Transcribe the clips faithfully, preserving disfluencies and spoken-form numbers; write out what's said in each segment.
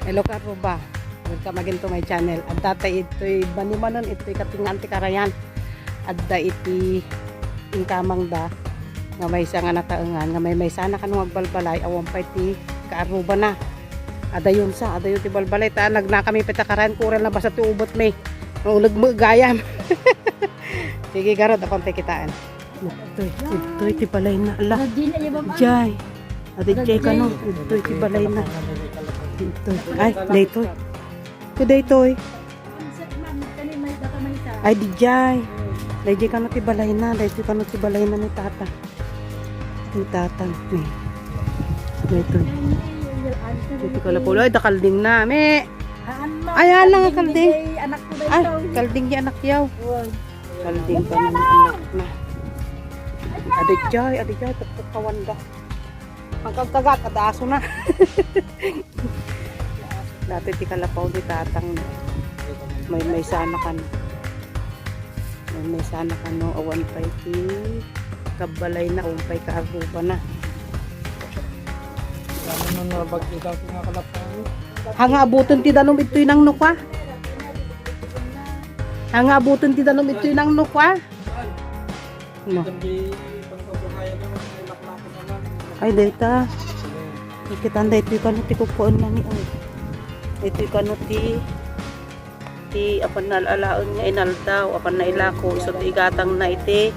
Hello, Karuba. Welcome again to my channel. Adda ta itoy banimanen, itoy katingaan ti karayan. Adda iti inkamangda nga maysa nga nataengan, nga maymaysana kano nga agbalbalay, awan pay ti kaarrubana. Adayonsa, adayon ti balbalay. Ta nagnakami pay ta karayan, kurang nabasa ti ubotmi. Nauleg met gayam. Sige, garud, apan pay kitaen. Itoy, itoy ti balayna. Ala, Jay. Adi Jay kano, itoy ti balayna. Itoy. Ay, daytoy. Ito daytoy. Ay, di Jay. Daytoy kano ti balayna, daytoy kano ti balayna ni tata. Ni tata. Ni. Daytoy. Daytoy kalapaw. Ay, dakalding na, me. Ay, ala nga kalding. Ay, kalding di anak yaw. Kalding kano anak na. Adi Jay, adi Jay, pukpuk kawanda. Ang kagkagat, adaso na. Daytoy ti kalapaw ni tatang. Maymaysana kano. Maymaysana kano, awan pay ti kabalay na, awan pay kaarruba na. Ano na nabagyo dati nga kalapaw? Hanga abuten ti danum itoy nang nukwa. Hanga abuten ti danum itoy nang nukwa. No. Ay, dayta. Nakita daytoy kano ti kukuenna ni, oy. Daytoy kano ti, ti apan naal-alaen nga inaldaw, apan nailako, isu ti igatangna iti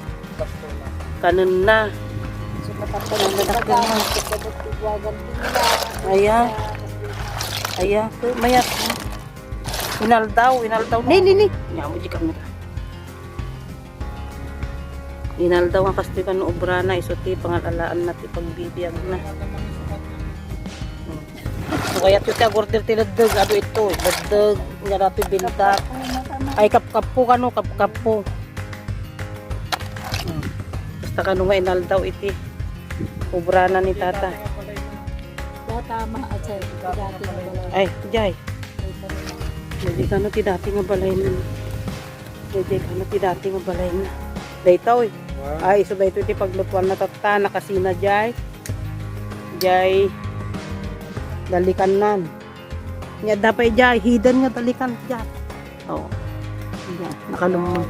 kanenna. Aya. Aya. Mayat. Inaldaw, inaldaw. Ni, ni, ni. Nya mo di kami. Inaldaw nga kastoy kano obrana, isu ti pangal-alaanna ti pagbibiagna. Hmm. So, kayat ti agorder ti leddeg, adu ito, leddeg, nga dati binta. Ay, kapkappo kano, kapkappo. Hmm. Basta kano nga inaldaw iti obrana ni tata. Tama, at sa dati nga balay. Ay, Jay. Daytoy kano ti dati nga balayna. Daytoy kano ti dati nga balayna. Daytoy. Wow. Ay, isu daytoy ti paglutuanna tatta, nakasina Jay. Jay. Dalikannan. Nya, adda pay Jay, hidden nga dalikan Jay. Oh. Yan, nakalumon.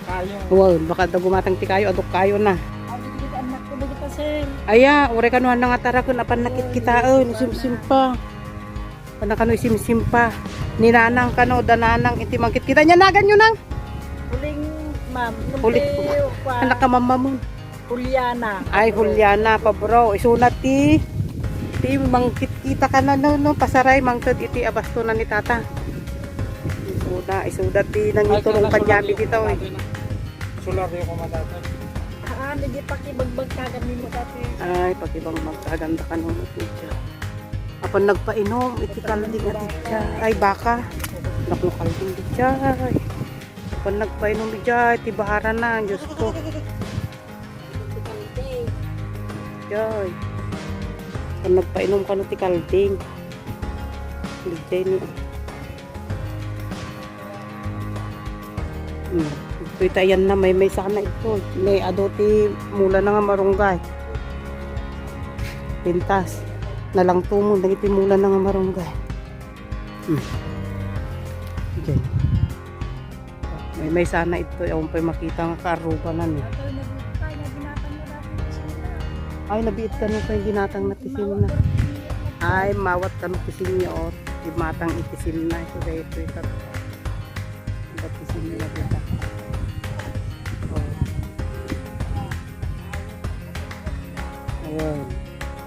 Kayo. Wow, baka da gumatang ti kayo, aduk kayo na. Ang dikit anak ko, dikit, sir. Aya, uray kano nga taraken, apan nakitkitaen, isimsimpa. Apan kano isimsimpa. Ni nanang kano, da nanang iti mangkitkita. Nya, naganyo nang? Uling, ma'am. Uli. Nung ti, kuan. Anak ka mamamon. Juliana. Ay, Juliana Pabro. Isuna ti, ti mangkitkita ka na, no, no, pasaray, mangted iti abastonan ni tata. Isuna, isuna ti nangiturong kanyami dito, eh. Solar yung kumadatan. Ah, hindi pakibagbagkagan ni mo dati. Ay, pakibagbagkagan da kano mo, teacher. Apan nagpainom, iti kalding, ati, ay, baka. Nakno kalding, teacher. Apan nagpainom, iti, iti bahara na, Diyos ko. Joy. Kan nagpainom kano ti kalding. Ligday ni. Hmm. Ito itayan na, maymaysana ito. May adu ti mula na nga marunggay. Pintas. Nalangtumon dagiti mula na nga marunggay. Hmm. Diyan. Maymaysana ito, awan pay makita nga kaarubanan, eh. Ay, nabiit kano pay ginatang na ti Simna. Ay, mawat kano ti Simna, oh. Ginatang iti Simna, ito daytoy ita. Ita ti Simna dita. Oh. Ayan.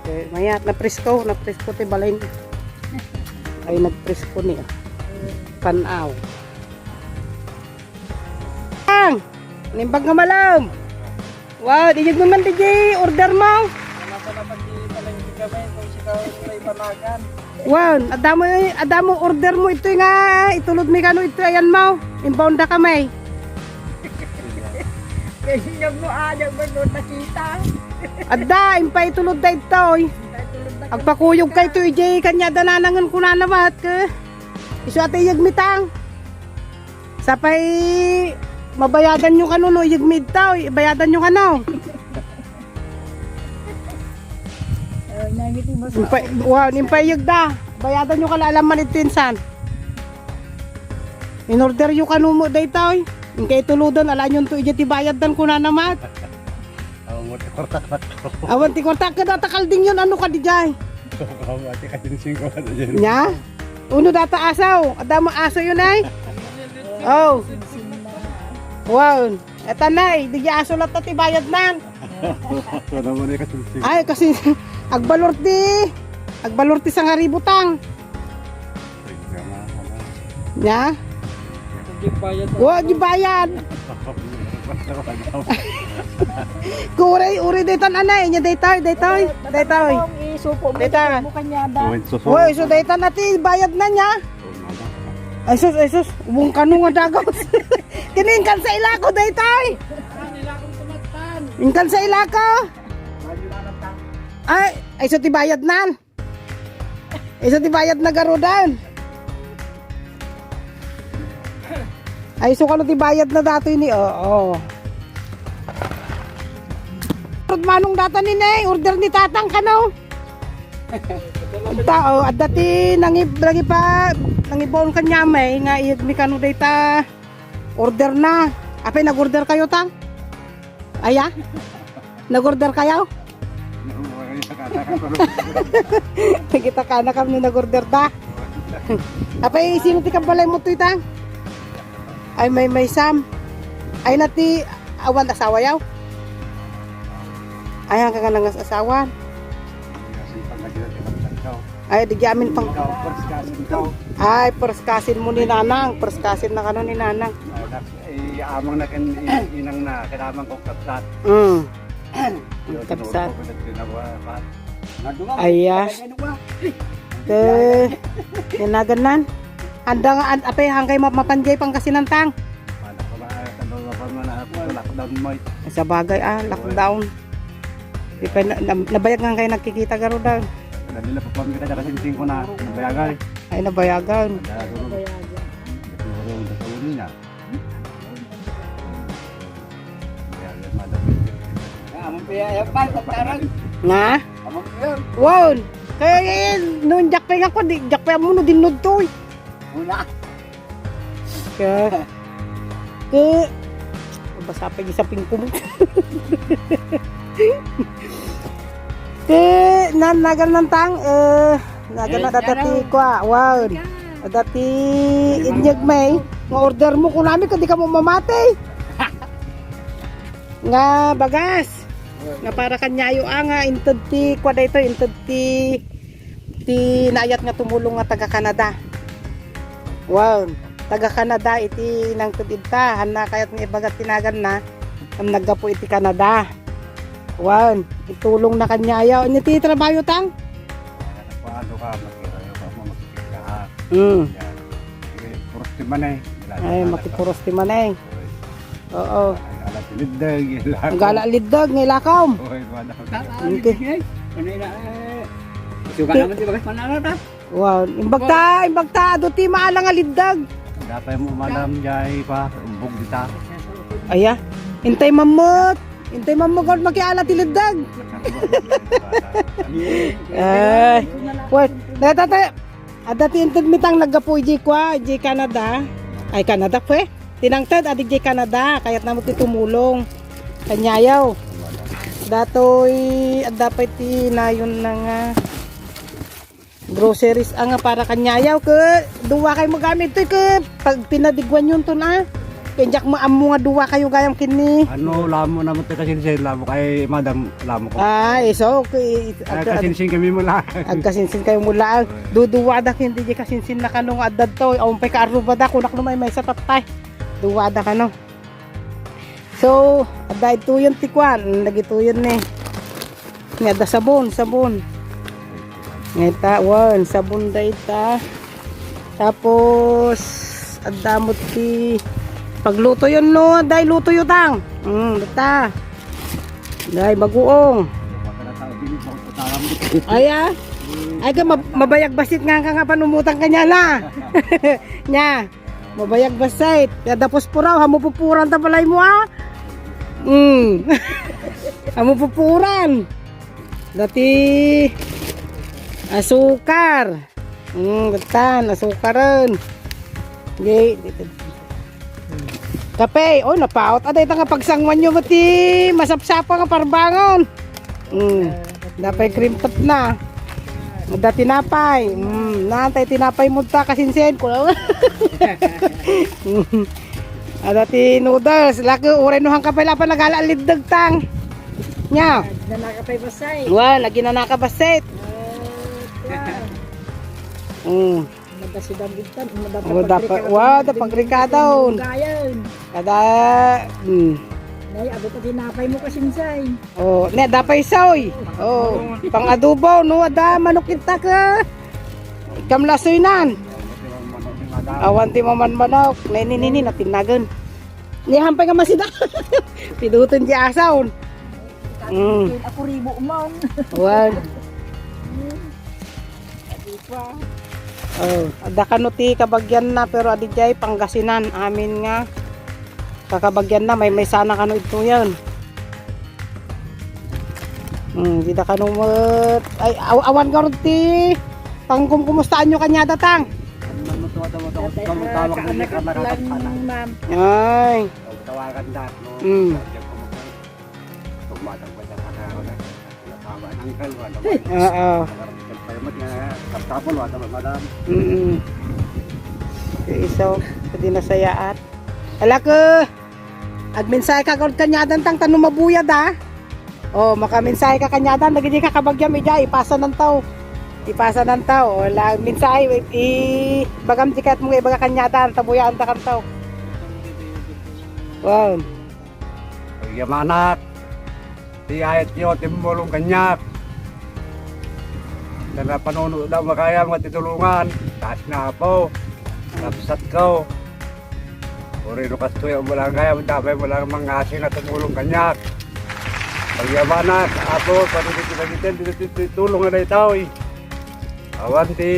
Okay, mayat, napresko, napresko ti balay. Ay, nagpresko ni, ah. Pan-aw. Ang! Nimbag nga malam! Wow, di jud man di order mo? Wala pa naman di pala yung gamay kung sikaw yung may panagan. Wow, adamo, adamo order mo ito nga itulod mi kano ito ayan mo. Inbound da kami. Kaya mo ayaw mo doon nakita. Adda, impay itulod da ito, eh. Agpakuyog kay to, ijay kanya da nanangan ko na namat, ke. Isu ate yag mitang. Sapay mabayadan nyo kano no, iyag mi idta, ibayadan nyo kano. Ang Impay, wow, impayeg da. Bayadan yo kala alam man iti insan. In-order yo kano mo daytoy. Inkay tulodon, alaen yonto idiay ti bayaddan, kunana met. Awan mo ti kwarta, kwarta. Awan ti kwarta, kada ta kalding yon, ano ka di jay? Awan ti kasinsing ko, ano jay? Nya? Uno data aso, adda mo aso yon ay? Oh. Wow. Eta nay, di aso latta ti bayadnan. Ano mo ni kasinsing? Ay, kasi agbalor ti, agbalor ti sangaribu tang. Nya? Di bayad. Wa, di bayad. Kuray, uri daytan anay, nya daytoy, daytoy, daytoy. Isupo mo, dayta. Isupo mo kanya da. Uy, suso. Uy, so daytan ati bayad na nya. Ay sus, ay sus, ubong kano nga dagaw. Kini inkan sa ilako daytoy. Inkan sa ilako. Ay, ay so ti bayad nan. Isu ti bayad na garudan. Ay, isu kano ti bayad na datoy ni, oo. Rod manong data ni ne, order ni Tatang kano. Adda, oh, adda ti nangib-, nangipa-, nangibaon kaniami nga iyeg mi kano dayta order na. Apay, nag-order kayo, Tang? Aya? Nag-order kayo? Nakita ka na kami nag-order ta. Apay, sino ti kabalay mo to, Itang? Ay, may, may Sam. Ay, na ti awan asawa yaw? Ay, hanggang nga nangas asawan. Ay, di amin pang... Ay, first cousin mo ni Nanang. First cousin na kano ni Nanang. Eh, amang na ken inang na, kailangan kong kapsat. Mm. Yun, kapsat. Tinuro ko, pinagpinawa, pa. Aya. Ke, yanagan nan. Anda nga, an-, apay, hangkay ma-, mapanjay Pangasinan, Tang? Paano ko ba, ano ba man ako, lockdown mo eh. Sa bagay, ah, lockdown. Di pa, na, na, nabayag nga kayo nagkikita, garudan. Dali na, papamit ka dyan kasi hindi ko na, nabayagan. Ay, nabayagan. Kaya, guro, guro, guro, guro, guro, Nga? Wow! Kaya, eh, nung jack pa nga ko, di, jack pa mo, no, dinod to, eh. Una. Kaya, kaya, basa pa yung isa pingkong. Kaya, nan-, nagan nan Tang, eh, nagan na dati kwa, wow. Dati, inyag may, nga order mo, kunami, kadi ka mo mamati. Nga bagas. Nga para kanyayo, ah, nga inted ti, kwa dayto, inted ti, ti naayat nga tumulong nga taga Canada. Wow, taga Canada iti nangted idta, hanna kayat nga ibagat ti naganna, ngem naggapu iti Canada. Wow, itulong na kanyayo. Anya ti trabaho, Tang? Ano ka, magkirayo ka mo, magkikita. Mm. Yan. Sige, puros ti manay. Ay, makipuros ti manay. Oo. Ala ti liddeg, ilakam. Nagala liddeg, nga ilakam. Oy, wala. Okay. Ano na, eh, suka naman ti bagas panarata. Wow, imbagta, imbagta, adu ti maala nga liddeg. Dapay mo, madam, jay pa, umbog dita. Aya, intay mamut. Intay mamut, makiala ti liddeg. Ay, wait, data, ta, Adda ti inted mi Tang naggapu idiay kua, idiay Canada. Ay, Canada, pwe? Ti nangted, adi idiay Canada. Kayatna met ti tumulong. Kanyayo. Datoy, adda pay ti nayon na nga groceries, ah, nga para kanyayo. Ke, dua kayo magamit to, ke, pag pinadiguan yun to na. Kaya diak maammo nga dua kayo gayam kini. Ano, lamo naman ti kasinsin, lamo kay madam, lamo ko. Ah, iso, okay. Ay, kasinsin kami mo lang. Agkasinsin kayo mo lang. Duduwa da kindi di kasinsin na kano nga addad to. Awan pay kaaruba da, kunak no may may sapat tay. Duwa da kano. So, adda ituyon ti kwan, nagituyon ni. Nga da sabon, sabon. Ngeta, wan, sabon da ita. Tapos, adda mo ti pagluto yun, no? Day, luto yun, Tang. Mm, basta. Day, baguong. Ay, ah. Ay, ka, mab-, mabayag basit nga ka nga panumutang kanya na. Nya. Mabayag basay. Kada puspuraw, hamu pupuran ta balay mo, ah. Mm. Hamu pupuran. Dati, Asukar. Mm, gatan, asukaren. Di, di, di. Kape, oh, napaot. Ada ita nga pagsanguanyo met ti masapsapa nga parbangon. Mm. Dapay cream puff na. Ada tinapay. Mm, nantay tinapay mo ta kasinsin. Kulaw. Ada ti noodles. Laki, uray no hangka pay la pa nagala liddeg tang. Nya. Nanaka pay basay. Wa, lagi nanaka basay. Ah, Mm. Nagasidan dito, nagasidan. Oh, dapat, wa, dapat rikadaon. Gayon. Kada, mm. Nay, abot ti tinapay mo, kasinsay. Oh, ne, dapay soy. Oh, pang-adobo, no, ada, manok kita ka. Ikam lasoy nan. Awan ti maman manok. Ne, ni, ni, ni, natinnagan. Ni, hampay nga masida. Piduton di asaon. Mm. Ako ribo man. Wan. Adi pa. Oh, adda kano ti kabagianna, pero adi jay Pangasinan amin nga kakabagianna, maymaysa na kano ito yan. Hmm, dida kano met. Ay, aw-, awan garud ti pangkumkumustaanyo kaniada, tang. Ano to, ano to, ano to, Dati, ano to, ah, ano to, kaanak ano to, lang, ano to, ma'am. Ay. Tawagan na, no? Mm. Sabi ko, Tumatang pa siya sa karo na. Natama ng kalwa naman. Oo. Parang may mat nga, taptapon, wala naman, madam. Mm. Iso, pwede na sayaat. Ala ko, agmensahe ka kaniadan tang tano mabuyad, ha? Oh, makamensahe ka kaniadan, dagiti kakabagiam, ija, ipasa nantaw. Ipasa nantaw. O, la, mensahe, i-, bagam di ket mo ibaga kaniadan, tabuyaen ta kantaw. Wow. Pagyamanak, ti ayatyo, timmulong kaniak. Dana panuno da makaya nga titulungan, taas na apo, kapsat ko. Uri no kastoy, wala kaya, damay wala mangasing at tumulong kaniak. Pagyamanak, apo, pati ti pinagitan, dito ti tulong na itaw, eh. Awan ti,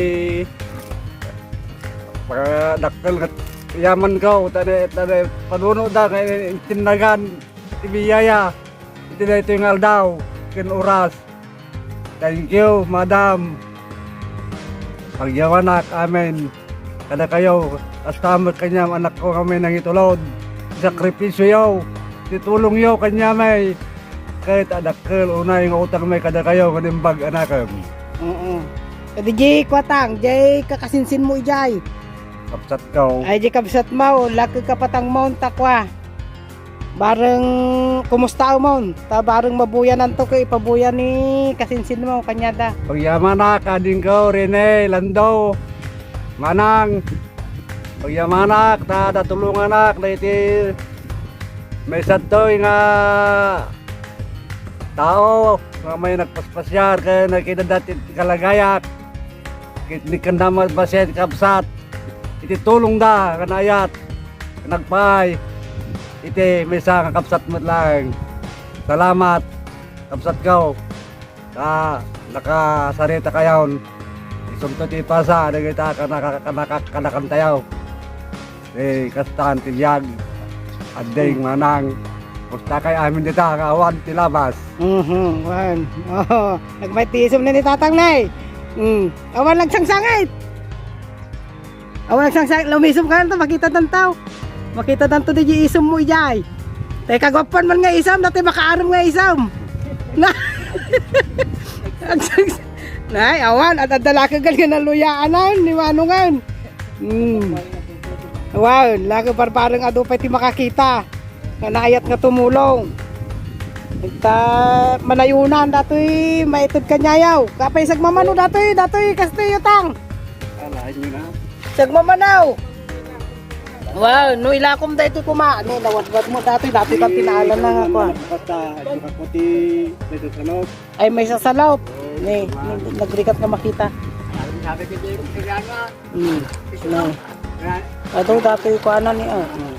pagdakkel nga yaman ko, tani, tani, panuno da, nga tinnagan. Ti biyaya iti daytoy nga aldaw ken oras. Thank you, madam. Pagyamanak, amen. Kadakayo, kasta met kaniam, anakko nga amin nangitulod. Sakripisyoyo, ti tulongyo kaniamay. Ket adakkel unay nga utangmi kadakayo nga naimbag a nakem. Oo. Kadi jay kuatang, jay kakasinsin mo ijay. Kabsat ko. Ay, jay kabsat mo, laki kapatang mo, takwa. Bareng kumusta, umon? Ta bareng mabuyananto ket ipabuya ni kasinsin mo kaniada. Pagyamanak, adingko, Rene, Lando, Manang. Pagyamanak, ta datulonganak, dagiti maysa ditoy nga tao nga may nagpaspasiar ken nakita dati kalagayak. Ket ni kanda malbasian kabsat iti tulongda, kanayat. Nagpaay iti maysa nga kabsat met laeng. Salamat, kabsatko, ta nakasarita kayon. Isunto ti ipasa, dagita kanaka-, kanaka-, kanakantayo. Ti kastan ti biag, adding manang. Kumusta kay amin dita, nga awan ti labas. Mhm, wan. Oh, nagmay ti isom na ni Tatang Nay. Mm. Awan lang sangsangit. Awan nagsangsang, lumisum ka nanta, makita tantaw. Makita tanto di isum mo ijay. Tay kaguapan man nga isum, dati makaarum nga isum. Na. Nagsangs-, nay, awan, at adda laki gal nga naluyaanan, ni Manungan. Hmm. Awan, laki barbareng adu pay ti makakita. Nga naayat nga tumulong. Ta manayunan datoy maited kaniayo. Kapay sagmamano datoy, datoy kastoy utang. Alaen nyo na. Sagmamano. Wow, no ilakom daytoy kuma. Ni nawadwad mo datoy, datoy kan tinaalan na nga kuan. Basta, ito ka puti, may sasalop. Ay, may sasalop. Ni, ni, nagrikat nga makita. Sabi ko, Diego, kaya nga. Hmm. No. Ato datoy kuanan ni, ah. Hmm.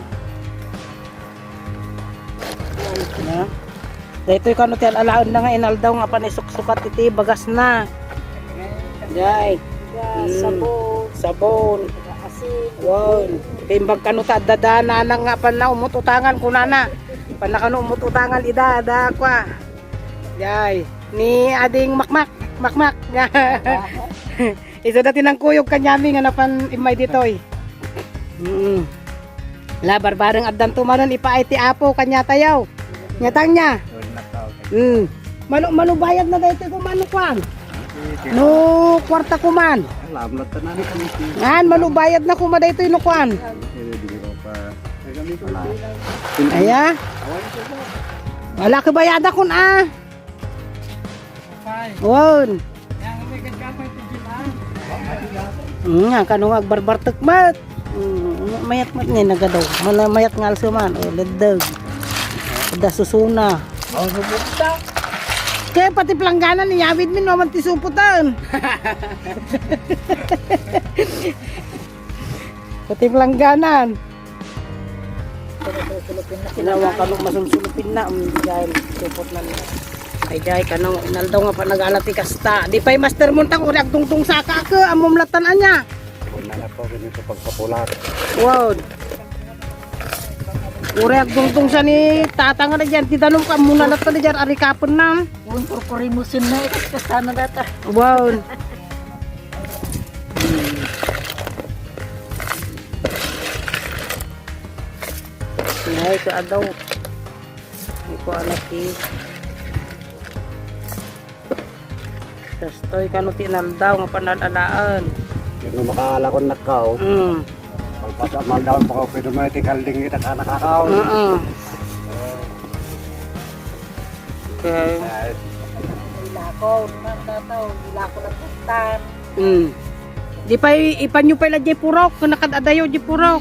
Na. Daytoy kano ti al-alaen na nga inaldaw nga panisuksukat iti bagas na. Jay. Sabon. Sabon. Asin. Wow. Timbag kano ta adda nanang nga panna umut-utangan kunana. Panna kano umut-utangan ida, da, kwa. Jay. Ni Ading Makmak. Makmak. Isu dati nangkuyog kaniami nga napan immay ditoy. Mm. La, barbareng addanto manen ipaay ti Apo kaniatayo. Nia tang nia. Mm. Mano, mano bayad na daytoy koma no kuan. No kuarta koma. Alam na tanan ni kami. An, mano bayad na koma daytoy no kuan. Aya. Wala ka bayada kun a. Won. Mm, nga, kano nga agbarbartek met. Mm, mayat met nga nagadaw. Mana mayat nga alsuman. O, leddeg. Da susuna. Kaya pati planggana ni Yawid min, no, man ti suputan. Pati plangganan. Kinawa kano masulsulupin na, um, dahil supot na niya. Ay, jay, kano, inaldaw nga pa nagala ti kasta. Di pa'y master mo, tang, uri agdungdung sa ka, ke, amom latan anya. Una na po, ganito pagkapulat. Wow. Uri agdungdung sa ni tatang na dyan, ti danom ka, muna latan na dyan, arikapen na. Un, kurkurimusin na, ikas-kas sana data. Wow. Ay, sa adaw. Ay, ko anak, eh. Kastoy, kano ti inaldaw nga panalalaan? Sino makaalakon nakkaw? Mm. Pagpasa, maldaw pa ko, pwede mo iti kalding kita ka nakakaw. Oo. Okay. Ilako, man, tataw, ilako na puntan. Mm. Di pa i-, ipanyo pa ila jay purok, kun nakad-adayo jay purok.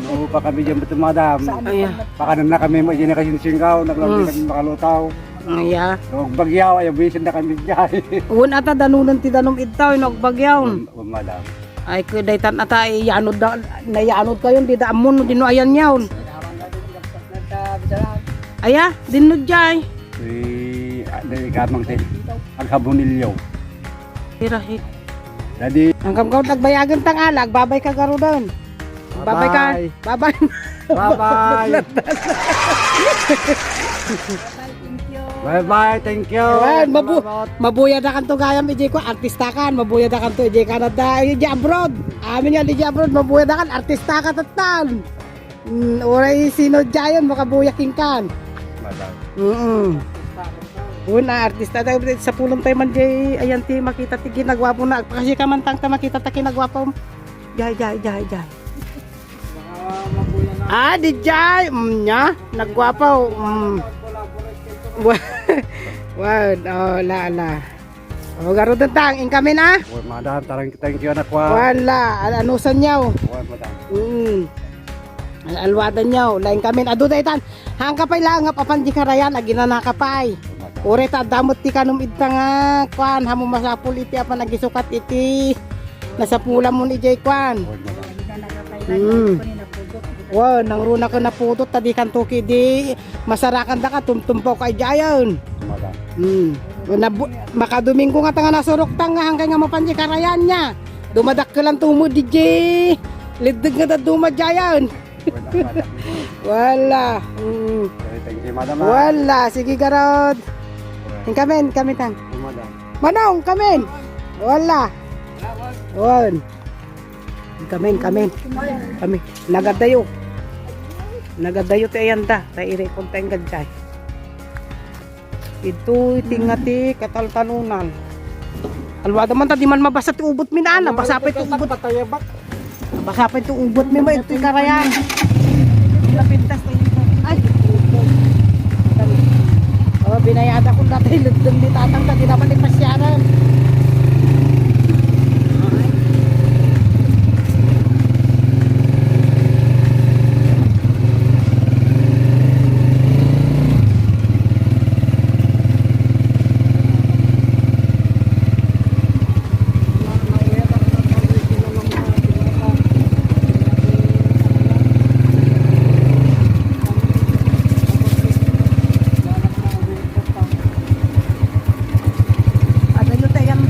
No, pa kami dyan, beto, madam. Saan Ayan. Pakanan na kami, mo, dyan na kasi singkaw, naglabi Mm. kami makalutaw. Aya. No, bagyao, ay, bisan na kami dyan. Uwan ata, danunan ti danom idtaw, no, bagyao. Um, um, madam. Ay, kudaytan ata, iyanod da, nayanod kayon, di da ammon, di no ayan yaon. Aya, dinno jay. Si, ah, di, kamang ti, aghabonilyo. Hirahit. Dadi. Ang kamkaw, nagbayagan tang ala, agbabay ka garudan. Agbabay ka. Bye-bye. Bye-bye. Bye-bye. Bye-bye, thank you. Ayan, mabu-, Salamat. Mabuya da kanto gayam, ijay ko, artista kan, mabuya da kanto, ijay Canada, ijay abroad. Amin yan, ijay abroad, mabuya da kan, artista ka, tatan. Mm, uray sino diayon, makabuya king kan. Madam. Mm. Una, artista tayo, sa pulong tayo man, jay, ayan, ti, makita ti ginagwapo na, agpakasi ka man, tang, ta, makita ta ginagwapo. Jay, jay, jay, jay. Ah, di jay. Mm, nya. Nagwapo. Mm. Wa-, wa-, oh, la, la. Oh, garudan tang, inkamin, ah. Well, madam, tarang, thank you, anak, wa. Wala, al-, anusan niyaw. Well, madam. Mm. Al-, alwadan niyaw, la, inkamin. Adu da itan. Hangka pay langap, apan di karayan, aginana ka pay. Ure ta, damot ti kanom idta nga, kuan, hamo masapul iti, apan agisukat iti, nasapula mo ni jay, kuan. Well, madam. Mm. Wow, nangruna ka napudot, ta di kanto ki di masarakan da ka, tumtumpaw ka idiayan. Madam. Mm. Nabu-, makadomingo nga ta nga nasurok ta nga hangkay nga mapan di karayan niya. Dumadakkelan tumo di di. Liddeg nga daduma diayan. Wala, madam. Wala. Mm. Okay, thank you, madam, ah. Wala. Sige, garod. Inkamin, kami tang. Madam. Manong, kamin. Wala. Wan. Kamin, kamin. Kami. Nagadayo. Nagadayo ti ayanda. Tay iri kon tay gadjay. Ito iti nga ti kataltalunan. Alwada man ta di man mabasa ti ubot mi na, nabasa pa iti ubot. Patayabak. Basa pa ito ubot mi mo, ito karayan. Pintas na ito. Ay. Oh, binayada ko dati, lugdong ni tatang, dati naman ni pasyaran. Adayo tayo ang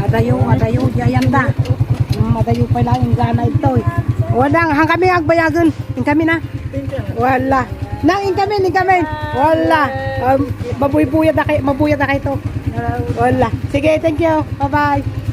Adayo, adayo, diayan da. Mm, adayo pay laeng, inggana ditoy. Wala, han kami agbayagen. Inkami na. Wala. Nang, inkami, inkami. Wala. Um, mabuybuya da kay, mabuya da kay to. Wala. Sige, thank you. Bye-bye.